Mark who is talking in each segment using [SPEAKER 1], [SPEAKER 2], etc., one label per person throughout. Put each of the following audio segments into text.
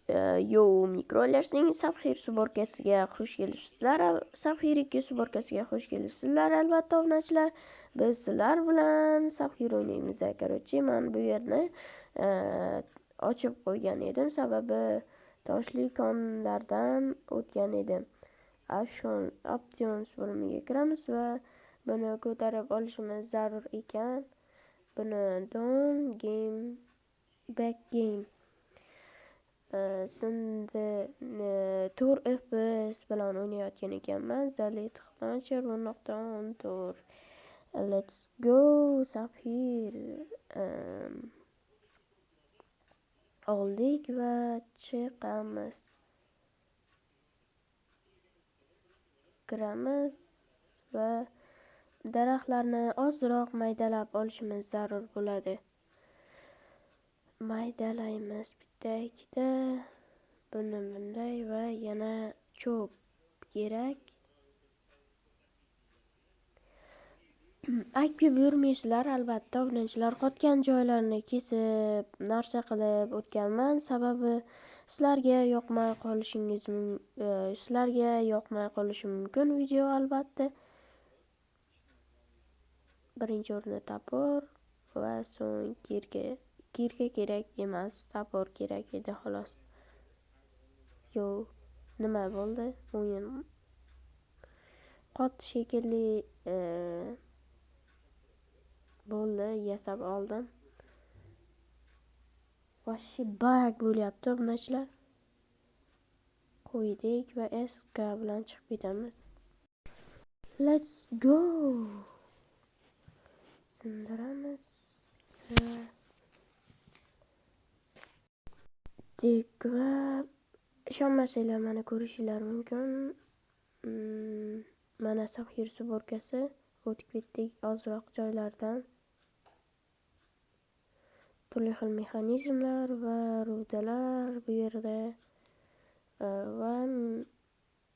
[SPEAKER 1] Yo Mikrollersning Sapphire suborkasiga xush kelibsizlar. Sapphire 2 suborkasiga xush kelibsizlar albatta obunachilar. Biz sizlar bilan Sapphire o'ynaymiz. Короче, men bu yerni ochib qo'ygan edim, sababi toshli konlardan o'tgan edim. Options bo'limiga kiramiz va buni ko'tarib olishimiz zarur ekan. Buni down game back game sindi 4 FPS bilan o'ynayotgan ekanman. Zalit Launcher 1.14. Let's go Sapphire. Oldik va chiqamiz. Kiramiz va daraxtlarni ozroq maydalab olishimiz zarur bo'ladi. Maydalaymiz bitta, ikkita, buni bunday va yana cho'p kerak. Aytib yurmaysizlar albatta obunachilar, qotgan joylarni kesib, narsa qilib o'tganman, sababi sizlarga yoqmay qolishingiz sizlarga yoqmay qolishi mumkin video albatta. Birinchi o'rinda topor va so'ng kirka. Kirka kerak emas, topor kerak edi xolos. Yo, nima bo'ldi? O'yin qotdi shekilli, bo'ldi, yasab oldim. Vashi bag bo'lyapti obunachilar. Qo'ydik va SK bilan chiqib ketamiz. Let's go. Sindiramiz. Dik va ishonmasanglar mana ko'rishinglar mumkin. Mana Sapphire suborkasi, o'tib ketdik ozroq joylardan. Turli xil mexanizmlar va rudalar bu yerda va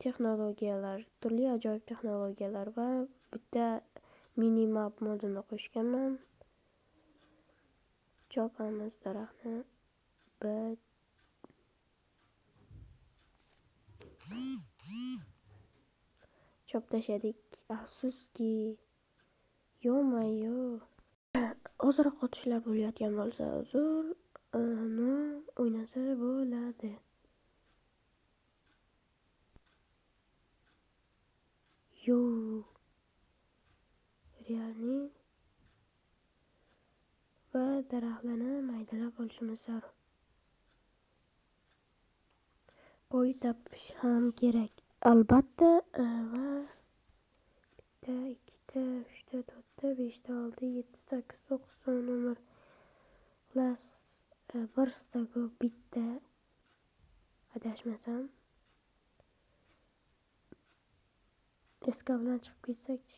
[SPEAKER 1] texnologiyalar, turli ajoyib texnologiyalar va bitta minimap modini qo'shganman. Chopamiz daraxtni. Bir chop tashladik. Afsuski, yo'ma-yo. Ozroq qotishlar bo'layotgan bo'lsa, uzr, uni o'ynasa bo'ladi. Yo. Realni va daraxtlarni maydalab olishimiz zarur. Qo'y topish ham kerak albatta va bitta, ikkita, uchta, to'rtta, beshta, olti, yetti, sakkiz, to'qqiz, o'n, o'n bir. Xullas, bir stago bitta adashmasam. SK bilan chiqib ketsakchi.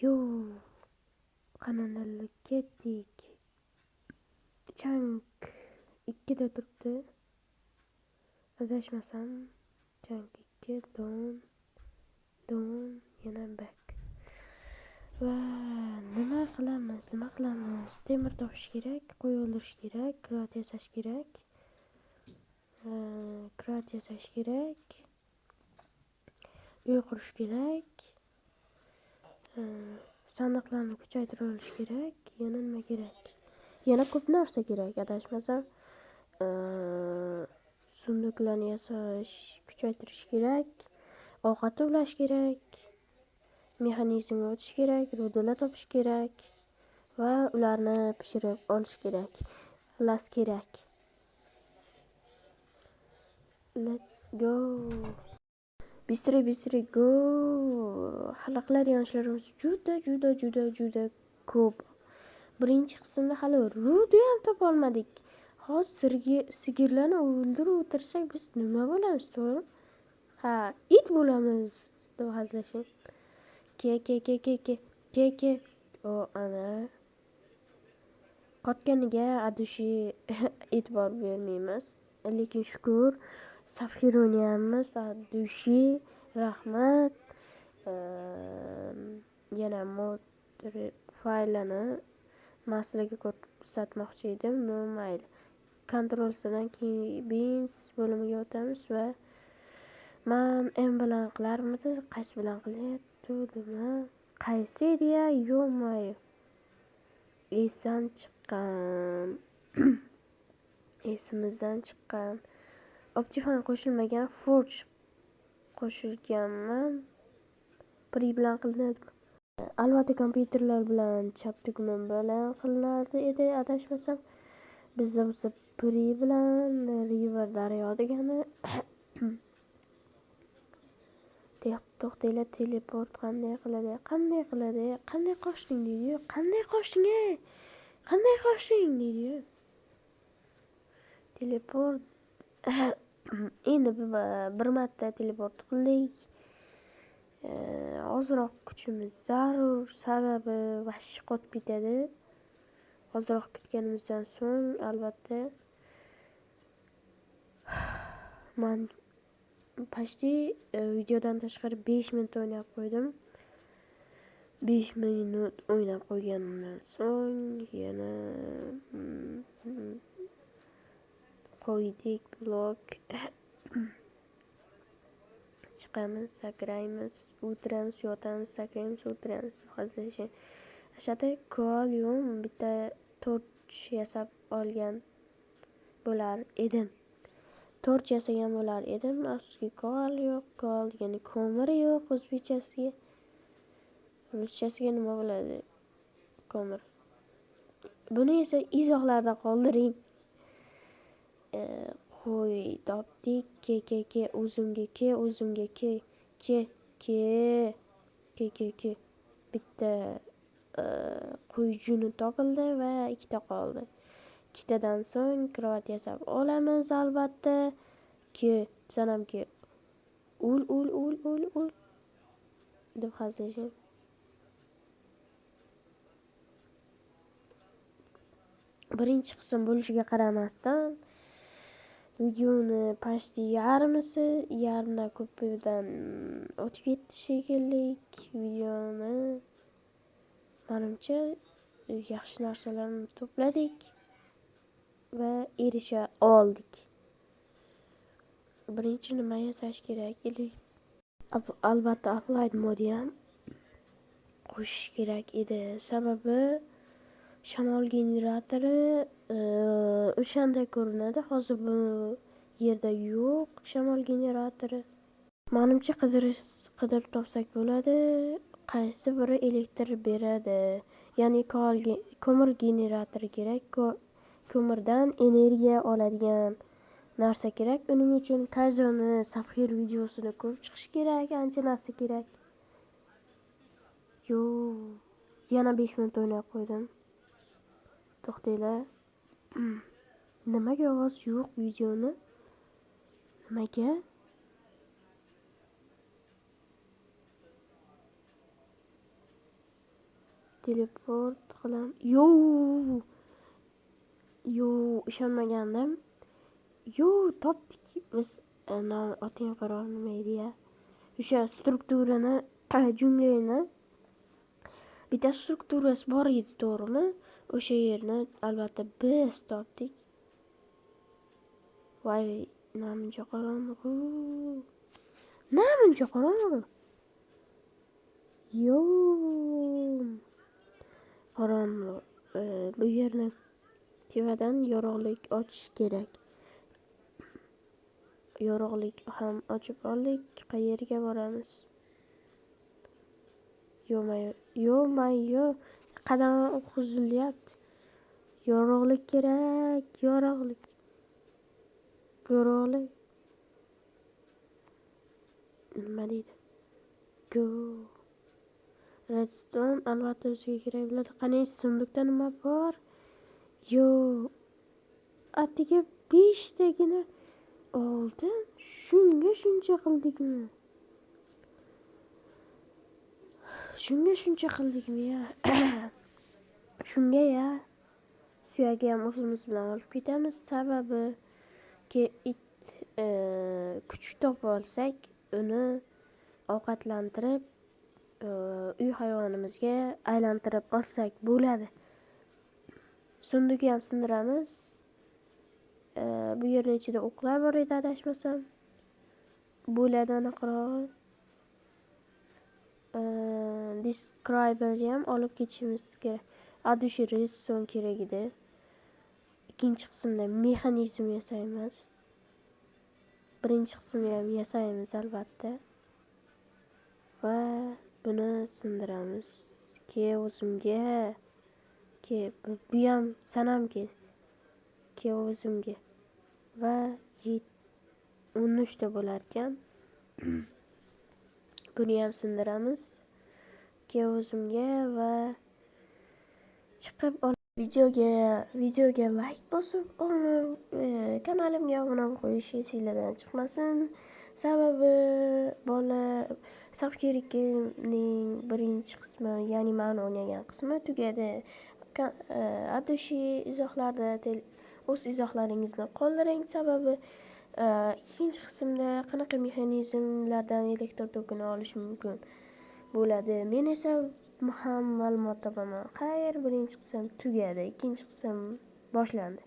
[SPEAKER 1] Yo, qanaqadir ketdik. Chang 2da turibdi. Adashmasam chang 2, don, don, yana back. Va nima qilamiz? Nima qilamiz? Temir topish kerak, qo'y o'ldirish kerak, krat yasash kerak. Krat yasash kerak. Uy qurish kerak. Sandiqlarni kuchaytira olish kerak. Yana nima kerak? Yana ko'p narsa kerak, adashmasam. Sunduklarni yasash, kuchaytirish kerak. Ovqat ulash kerak. Mexanizmga o'tish kerak, rudalar topish kerak va ularni pishirib olish kerak. Xullas kerak. Let's go. Bistri bistri go. Hali qiladigan ishlarimiz juda juda juda juda ko'p. Birinchi qismda hali ruda ham topa olmadik. Hozir sigirlarni o'ldirib o'tirsak biz nima bo'lamiz, to'g'rimi? Ha, it bo'lamiz deb hazillashing. Ke ke ke ke ke ke ke. O ana. Qotganiga adushi e'tibor bermaymiz. Lekin shukur Sapphire o'ynayapmiz. Adushi rahmat. Yana mod faylini Men sizlarga ko'rsatmoqchi edim. No, mayli. Ctrl C dan keyin Beans bo'limiga o'tamiz va men M bilan qilarmidi? Qaysi bilan qilyapti? Qaysi edi-ya? Yo'q-mayo. Esdan chiqqan. Esimizdan chiqqan. Optifine qo'shilmagan, Forge qo'shilganman. Pri bilan qilinadi. Albatta kompyuterlar bilan chap tugma bilan qilinardi edi, adashmasam. Bizda bo'lsa Pri bilan River daryo degani. To'xtanglar, teleport qanday qiladi? Qanday qiladi? Qanday qochding deydi-yu. Qanday qochding ey? Qanday qochding deydi-yu. Teleport endi bir marta teleport qildik. Ozroq kuchimiz zarur, sababi vahshiy qotib ketadi. Ozroq kutganimizdan so'ng albatta man почти videodan tashqari 5 minut o'ynab qo'ydim. 5 minut o'ynab qo'yganimdan so'ng yana qo'ydik blok. Chiqamiz, sakraymiz, o'tiramiz, yotamiz, sakraymiz, o'tiramiz. Hozir o'shada koalyum bitta torch yasab olgan bo'lar edim. Torch yasagan bo'lar edim. Afsuski koal yo'q. Koal degani ko'mir yo'q o'zbekchasiga. Ruschasiga nima bo'ladi? Ko'mir. Buni esa izohlarda qoldiring. Qo'y topdik. Ke ke ke o'zimga ke o'zimga ke ke ke ke ke ke bitta qo'y juni topildi va ikkita qoldi. Ikkitadan so'ng krovat yasab olamiz albatta. Ke sanam ke ul ul ul ul ul deb hazillashib. Birinchi qism bo'lishiga qaramasdan videoni почти yarmisi, yarmidan ko'pidan o'tib ketdi shekilli. Videoni menimcha yaxshi narsalarni to'pladik va erisha oldik. Birinchi nima yasash kerak edi? Albatta Applied modi ham qo'shish kerak edi. Sababi shamol generatori o'shanda ko'rinadi. Hozir bu yerda yo'q shamol generatori. Menimcha qidirib topsak bo'ladi. Qaysi biri elektr beradi? Ya'ni ko'mir generatori kerak. Ko'mirdan energiya oladigan narsa kerak. Uning uchun Kazoni Sapphire videosini ko'rib chiqish kerak, ancha narsa kerak. Yo, yana 5 minut o'ynab qo'ydim. To'xtanglar. Nimaga ovoz yo'q videoni? Nimaga? Teleport qilam. Yo! Yo, ishonmagandim. Yo, topdik. Biz oting qaror nima edi ya? O'sha strukturani, junglini bitta strukturasi bor edi, to'g'rimi? O'sha yerni albatta biz topdik. Voy, namuncha qorong'u. Namuncha qorong'u. Yo. Qorong'u. Bu yerni tevadan yorug'lik ochish kerak. Yorug'lik ham ochib oldik. Qayerga boramiz? Yo'mayo, yo'mayo. Qadam uzilyapti. Yorug'lik kerak, yorug'lik. Yorug'lik. Nima deydi? Go. Redstone albatta bizga kerak bo'ladi. Qani sundukda nima bor? Yo. Atiga 5 tagina oltin. Shunga shuncha qildikmi? Shunga shuncha qildikmi ya? Shunga ya. Suyagi ham o'zimiz bilan olib ketamiz. Sababi ki it kuchuk topib olsak, uni ovqatlantirib, uy hayvonimizga aylantirib olsak bo'ladi. Сундук ni ham sindiramiz. Bu yerning ichida o'qlar bor edi, adashmasam. Bo'ladi aniqrog'i. Describerni ham olib ketishimiz kerak. Adushi redstone kerak edi. Ikkinchi qismda mexanizm yasaymiz. Birinchi qismni ham yasaymiz albatta. Va buni sindiramiz. Ke o'zimga. Ke bu ham sanam ke. Ke o'zimga. Va 13 ta bo'lar ekan. Buni ham sindiramiz. Ke o'zimga va chiqib videoga like bosib, kanalimga obuna qo'yish esinglardan chiqmasin. Sababi bola Subherikning birinchi qismi, ya'ni men o'ynagan qismi tugadi. Adushi izohlarda o'z izohlaringizni qoldiring. Sababi ikkinchi qismda qanaqa mexanizmlardan elektr tokini olish mumkin bo'ladi. Men esa ham ma'lumot topaman. Xayr, birinchi qism tugadi, ikkinchi qism boshlandi.